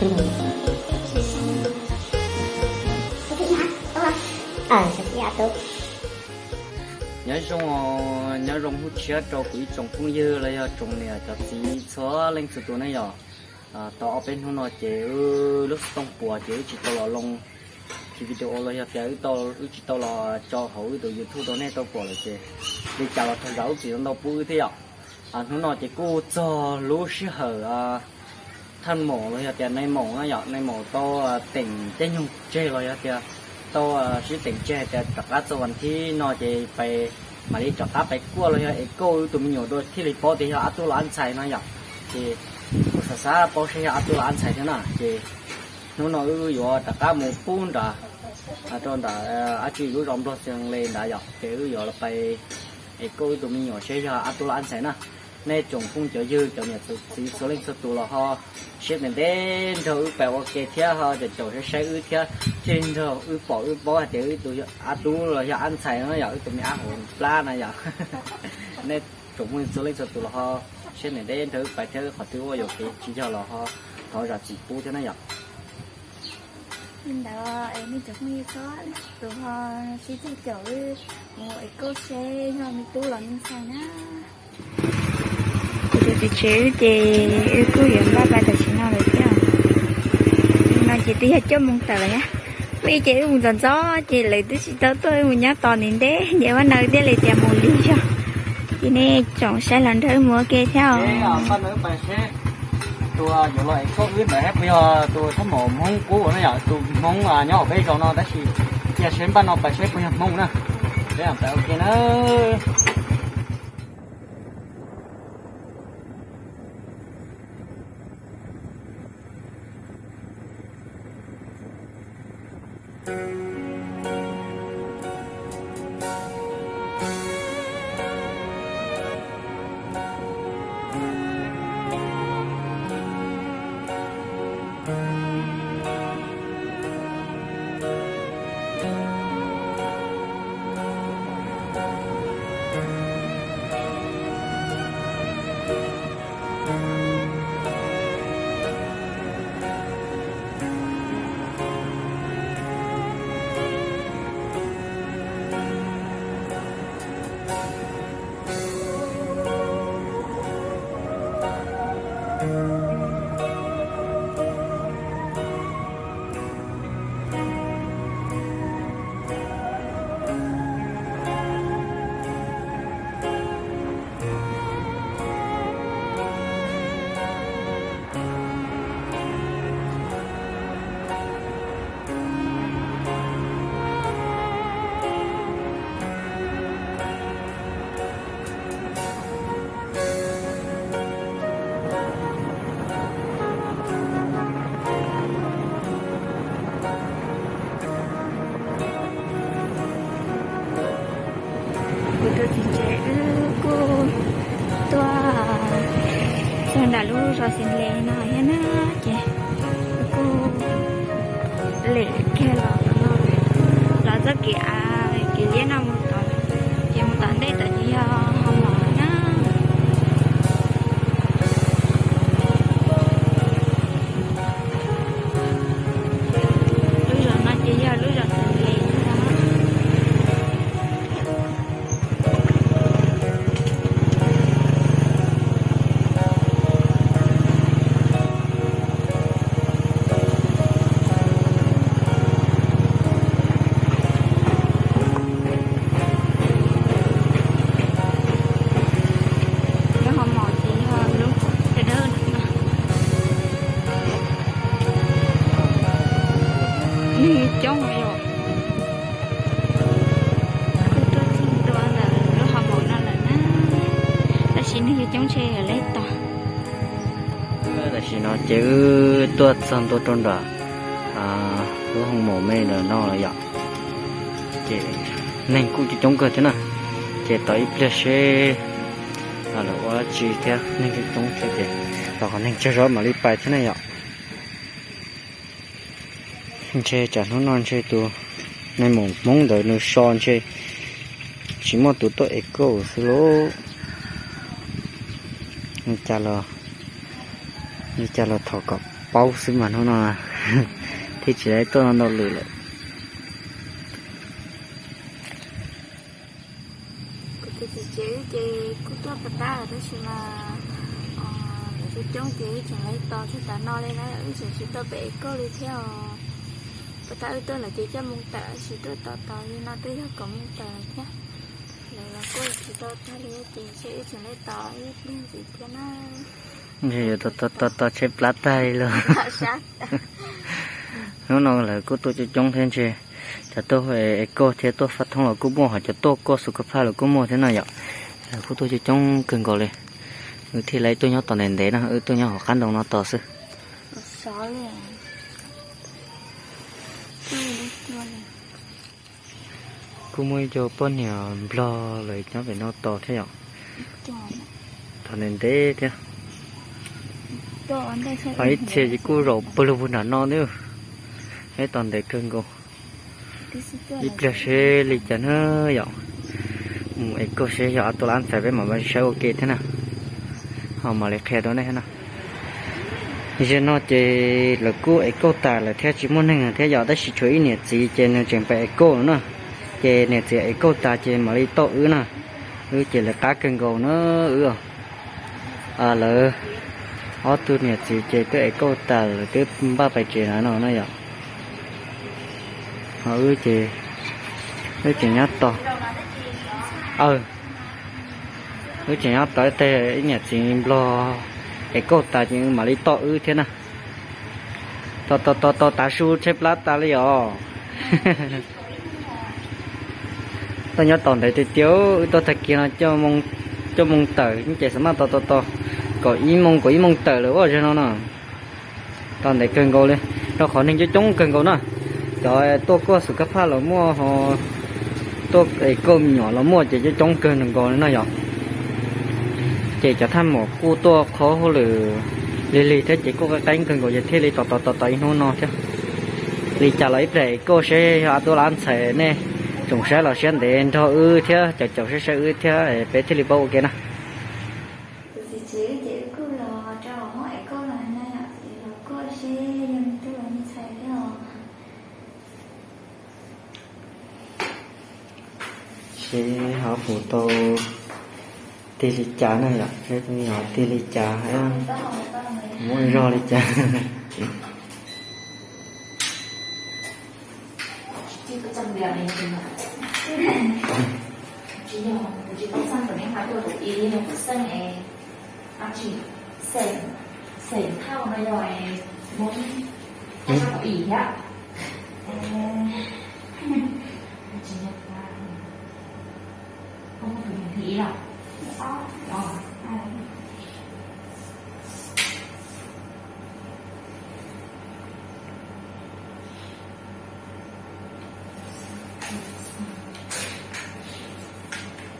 Nyob zoo, nyob zoo hnub tshiab rau kuv ib tsoom phooj ywg los yog tsoom niam cov txiv txhua leej txhua tus ne yom. Tau ob peb hnub no ces wb lub xov tooj puas ces wb tsis tau los loo video los yog tias wb tsis tau los tso hauv wb tus YouTube rau nej tau pom lawm ces li cas los thov zam lub txim ntau pub wb thiab yom. Hnub no ces kuj txog lub sij hawm thaj maum los yog tias nais maum no yom, nais maum tau teem caij nyoog tseg los yog tias tau sib teem tseg hais tias rov qab txog vas thib no ces pais mam li rov qab pais kuaj los yog es kauj wb tus me nyuam dua thiaj li paub tias yog ab tub los ab ntxhais no yom. Ces kuj xav xav paub seb yog ab tub los ab ntxhais thiab na ces hnub no wb yuav rov qab mus pub nram rau nram ab tsi lub zos nplog Xees Les nrad yom, ces wb yuav los pais es kauj wb tus me nyuam seb yog ab tub los ab ntxhais na. Nej tsoom phooj cov ywg cov niam txiv txhua leej txhua tus los ho siab ntev ntev nrog wb pais ua ke thiab ho caum caum saib saib wb thiab thiaj nrog wb pom wb paub hais tias wb tus ab tub los yog ab ntxhais no yom, wb tus me ab hauv plab na yom. Nej tsoom phooj ywg txhua leej txhua tus los ho siab ntev ntev nrog wb pais thiab wb qhov twg ua yuam kev tsis yog los ho thov zam txim pub thiab na yom. Li ntawd es nej cov phooj ywg txhua leej txhua tus ho sib caum caum wb mus es kauj seb yog me tub los me ntxhais na. Kuv tus txiv tsev wb ces wb kuj yuav npaj pais tam sim no lawm thiab. No ces twb yog cuaj moos tawm lawm thiab. Muaj ib ces wb mus ntxov ntxov ces lawv twb tsis tau tuaj, wb mus nyob tos ntev ntev ces ua no thiaj li tias mus lig zog. Ces nej tsoom saib los nrog wb mus ua ke thiab os. Tus yuav los es kauj wb ntawd puas yog tus thab maum Hmoob qub no yom, tus Hmoob nyob hauv peb zos no tab sis cia seb npaj no pais seb puas yog Hmoob na. Peb pais ua ke na. Kuv tus txiv tsev wb kuj tuaj txog nram lub zos Xees Les no thiab na, ces kuj lem kiag los no, los txoj kev av kev liab no mus tod, ces mus tom ntej tod ces yog ho mos na. Lub zos no ces yog lub zos Xees Les no. Lub ho mos ces yog lub dawb dawb no. Neeg coob yom. Kuj tuaj txog ntua ntawm lub ho mos no lawm na, tab sis neeg coob ntshe yog leb tog. Tam sim no ces wb tuaj txog ntua rau nram lub ho mos me ntawm no lawm yom. Ces neeg kuj coob coob kawg thiab na. Ces tos ib pliag seb lawv ua dab tsi thiab, neeg coob coob thiab ces tos qhov neeg tsawg zog mam li pais thiab na yom. Ntshe tsam hnub no ntshe tus nais maum Hmoob ntawd nws so ntshe tsis muaj tus tuaj ev kauj xwb lauj. Li cas los, li cas los thov kom Paub xwb mas hnub no thiaj tsis tau tuaj ntau lwm lawm. Kuv tus txiv tsev ces kuj tuaj puas tab tab sis mas lawv coob coob ces wb tseem lawv tos txog tav no li na, wb tseem tsis tau pem ev kauj li thiab os. Puas tab wb tuaj lawm ces coj moo tawm tsis tuaj tos tos li no twb yog kaum moo tawm lawm thiab. Lawv los kuj tsis tau tag li ces ntshe wb tseem lawv tos ib pliag ntxiv thiab na. Tos tos tos tsheb plab tag li lauj. Hnub no lawv kuj tuaj coob coob thiab ntshe cov tuaj ev kauj thiab tuaj faj thoob los kuj muaj, ho cov tuaj kuaj xu ka phaj los kuj muaj thiab no yom. Lawv kuj tuaj coob coob kawg nkaus li. Wb thiaj li tuaj nyob tos ntev ntev no, wb tuaj nyob hauv qab ntoo no tos xwb. Kuj muaj ib co poj niam nplog lawv nyob pem no tos thiab yom. Tos ntev ntev thiab. Ho ib txhia ces kuj zaum pawg lug puag nram no thiab. Ib tos ntev kawg nkaus. Ib pliag seb li cas na yom. Mus ev kauj seb yog a tu lab ntxhais peb mam saib ua ke thiab na. Ho mam li qhia rau nej na. Zaum no ces lawv kuj ev kauj tas lawm thiab tsis muaj neeg thiab yom, tab sis tshuav ib niam txiv ces nws tseem pem ev kauj na. Ces niam txiv ev kauj tas ces mam li tau wb na. Wb ces lawv qab kawg nkaus na wb. Lawv ob tug niam txiv ces twb ev kauj tas lawm, twb npaj pais tsev no no na yom. Ho wb ces, wb tseem nyob tos. Wb tseem nyob tos tej ib niam txiv nplog ev kauj tas ces mam li tau wb thiab na. Tos tos tos tos tav su tsheb plab tas li os. Tuaj nyob tos ntev tiag tiag, wb tuaj tag kis no coj moo tawm ces xam maj tos tos tos kaum ib moo, kaum ib moo tawm lawm ua zaum no no. Tos ntev kawg nkaus li, rau qhov neeg coob coob kawg nkaus na. Cov tuaj kuaj xu ka phaj los muaj, ho tuaj ev kauj me nyuam los muaj ces coob coob kawg nkaus li no yom. Ces cov thaj maum kuj tuaj qhov hauj lwm lig lig thiab ces kuj qeeb qeeb kawg nkaus ces thiaj li tos tos tos tos ib hnub no thiab. Li cas los ib pliag ev kauj seb yog a tu lab ntxhais nej tsoom saib los siab ntev nrog wb thiab caum caum saib saib wb thiab peb thiaj li paub ua ke na. Tus txiv tsev ces wb kuj los rau hauv ev kauj los na yom, ces los kuaj seb yog nws twb los me ntxhais thiab os. Seb ho puas tau tig li cas na yom, seb ho tig li cas, muaj zog li cas.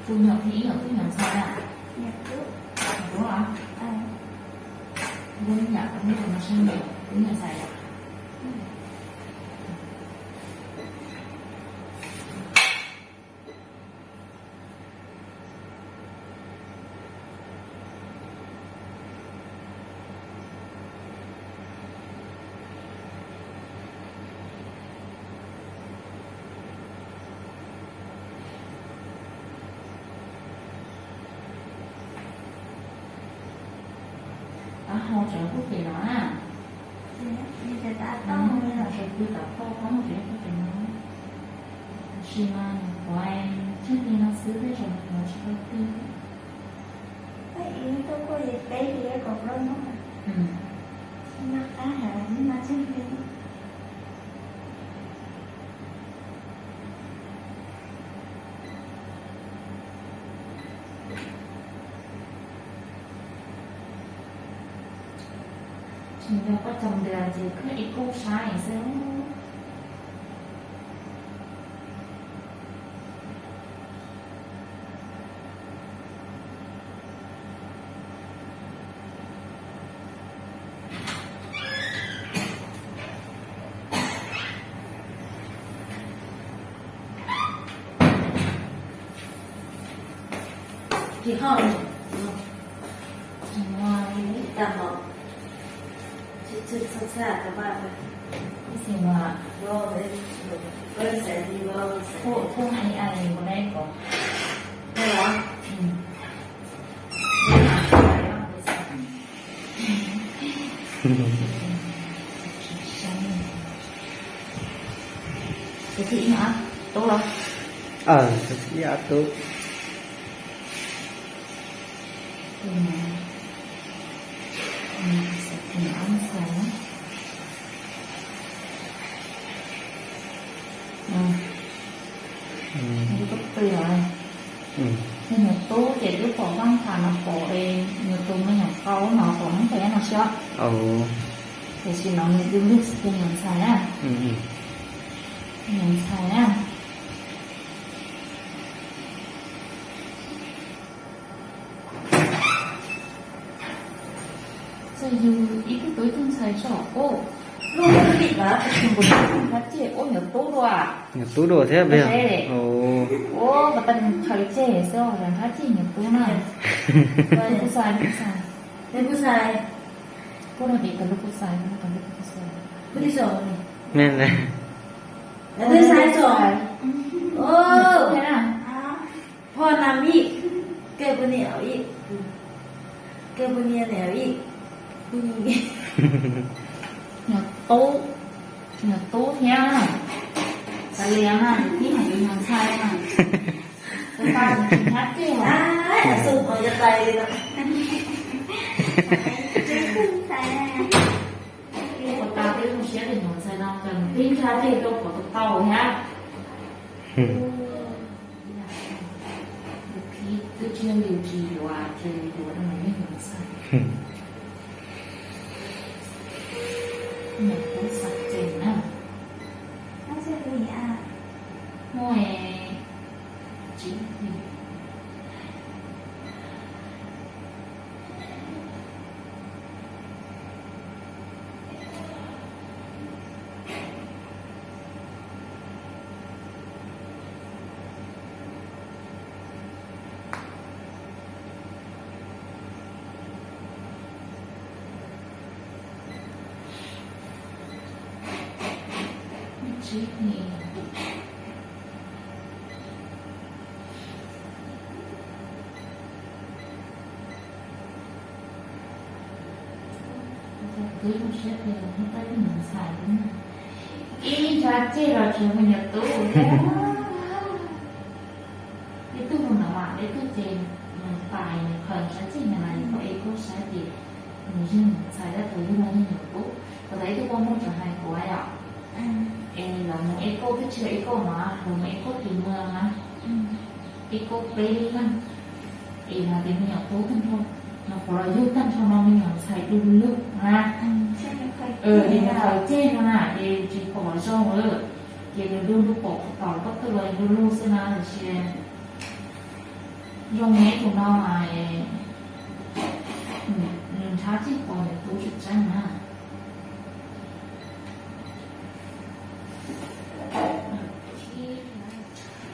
Tus nyuam thiab ib nyuam tub nyuam ntxhais na? Nyuam tub. Nyuam tub hos? Tus nyuam no sib nyuam, tub nyuam ntxhais yom? Taub hau tseem kub pem no na. Tseem kub tom phauj, taub hau tseem kub pem no. Tab sis mas nws quav tsheb li no xwb, tej zaum nws quav tsis tau ti. Peb kuj peb li kaum plaub hnub. Noj qab heev, noj tseeb li. Tsis yog koj cog ntws ces koj ib kub saib xwb. Kis hoj, tsis muaj li cas os. Tsis txwm Ib txhia mas, pub, pub hais li as li npaum no kom, tus thib ib no ob tub los? Tus thib ib ob tub. Tus no, tus no ob ntxhais na. Tus tub twg os? Yog nyuam tub ces twb pom vaj tham no pom es nyuam tus me nyuam qau no pom Hmoob Thaib no xwb. Tiam sis no nws du lug xwb ces nyuam ntxhais na. Nyuam ntxhais na. Txawm yug ib tug tub ib tug ntxhais tso. Ua, nws nrhab ceg ua nyuam tub dua. Nyuam tub dua thiab. Ua, pas tas nws khaws ceg xwb, nrhab ceg nyuam tub na. Kuv xav, kuv xav. Kuv no tim tau lub kuv xav, kuv no tim lub kuv xav. Kuv tim tau. Me ntawd. Kuv xav tso. Ua, poj nam ib, kawg poj niam ib, kawg poj niam ib. Nyuam tub, nyuam tub thiab. Xav lias mas, tib hais nyuam ntxhais mas. Tus poj niam tsis nrhab ceg. Ua tas peb zoo siab tias nyuam ntxhais no ces nws twb nrhab ceg rau pom tus tau thiab. Tus khib twb tsis yog yus tsis yuav, tsis yuav rau nws yeej yuav ntxhais. Nyuam tub xav tsees na. Muaj tsis Ib nrhab ceg los tsis yog me nyuam tub thiab. Ib tug mus no mas ib tug ces nws pais nws khaws nrhab ceg ntawd los yus pom ib koj saib ces nws yeej ntxhais dab thaum yug los yeej nyuam tub. Puas tas ib tug poj muam tseem hais kuv yom, es lawv mus ib kauj twb tsis yog ib kauj no, lawv mus ib kauj tus muag na, ib kauj peb leeg, es no ces me nyuam tub tag nrho, no qhuav los yug tag nrho no me nyuam ntxhais du lug na. Es nws khaws ceg no na ces tsis pom zoo lawm, ces nws du lug pom tom koj twb los du lug xwb na, tiam sis zoo neb tus no mas nws nrhab ceg pom nws tub tseem tseeb na.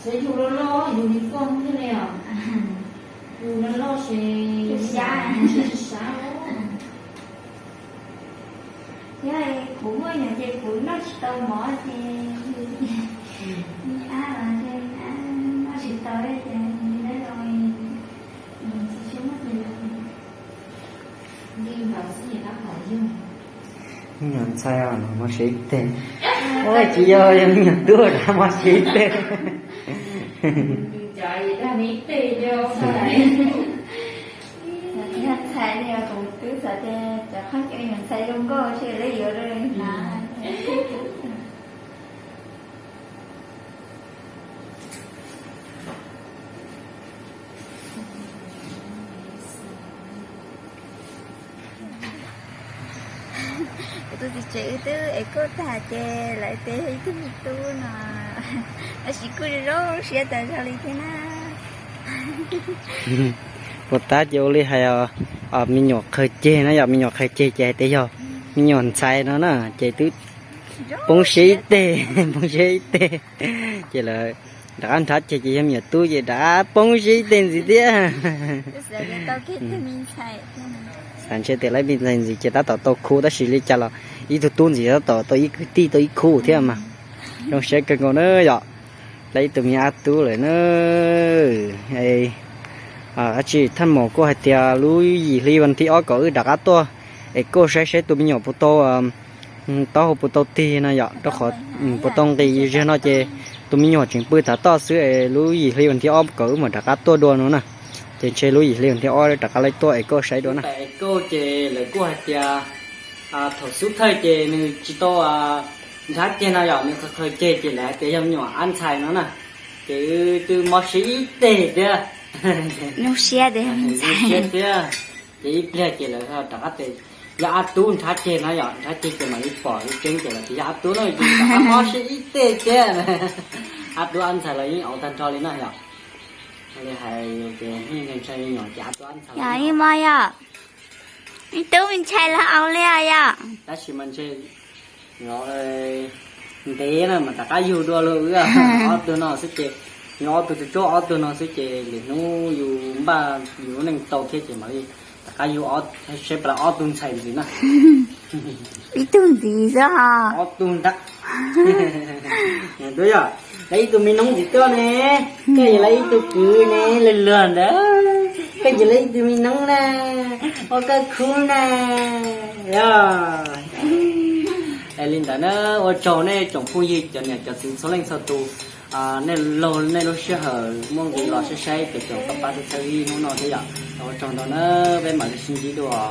Ces yus loj loj yus li koj thiaj li os. Yus loj loj ces yus xav xav. Thiab kuv muaj nyuam ces kuv noj tsis tau mov ces a, noj tsis tau ces li no tsis muaj. Me nyuam ntxhais os, mob siab ib teg. Ua tsis yog, yog me nyuam tub rov mob siab ib teg. Ntxhais li kuv twb xav tias cov qhov cov me nyuam ntxhais zoo nkauj ces lawv yuav lawv na. Kuv tus txiv tsev wb twb ev kauj tag ces lawv tias ib tug me tub no, tab sis kuj zoo siab tas zog li thiab na. Puas tab ces ua li hais, me nyuam qhaws ceg na, yog me nyuam qhaws ceg ces hais tias yog me nyuam ntxhais no na ces twb poob siab ib teg, poob siab ib teg. Ces lawv rov qab nrhab ceg ces yog me nyuam tub ces rov qab poob siab ib teg ntxiv thiab. Xav ntshe tias lawv me ntxhais ntxiv ces tab tom tau khu tab sis li cas los Ib tug tub ntxiv tab tom tau ib kwv tij tau ib khub thiab mas. Zoo siab kawg nkaus na yom. Lawv ib tug me nyuam a tub lawm na. Dab tsi thaj maum kuj hais tias lub yim hli vas thib ob kom wb rov qab tuaj es koj saib saib tus me nyuam puas tau taub hau puas tau tig no yom, rau qhov puas tau nqis zog no ces tus me nyuam tseem pw tav toj xwb es lub yim hli vas thib ob kom wb mam rov qab tuaj dua no na. Ces ntshe lub yim hli vas thib ob rov qab lawv tuaj es koj saib dua na. Ces lawv kuj hais tias thaum xub thawj ces nws tsis tau nrhav ceg no yom, nws qhov qhawv ceg ces lawv hais tias yog me nyuam ab ntxhais no na. Ces wb twb mob siab ib teg thiab. Mob siab tias siab thiab. Ces ib pliag ces lawv rov qab tias yog ab tub nrhav ceg no yom, nrhav ceg ces mam li pom li tseeb ces lawv tias yog ab tub no ces rov qab mob siab ib teg thiab. Ab tub ab ntxhais los yeej au tag nrho li no yom. Li hais tias ntshai me nyuam ces ab tub ab ntxhais los yeej mob yom. Ib tub me ntshai los au li yom. Tab sis mas ntshe ntev na mas rov qab yug dua lawm. Ob tug no xwb ces, yus ob tug tsuas tsuab ob tug no xwb ces lwm hnub yus npaj yus lub neej tau thiab ces mam li rov qab yug, saib puas tau ob tug ntxhais ntxiv na. Ib tug ntxiv xwb ho. Ob tug ntag. Yog, lawv ib tug me noob ntxiv tuaj ne, koj yog lawv ib tug kwv ne, luag luag ntawd, koj yog lawv ib tug me noob na, ua koj khub na. Yog li ntawd na, ua tsaug nej tsoom phooj ywg cov niam cov txiv txhua leej txhua tus, nej laug nej lub sij hawm muaj nqis los saib saib peb cov pab pab txhawb hnub no thiab yom. Ua tsaug ntau na, peb mam li sib ntsib dua.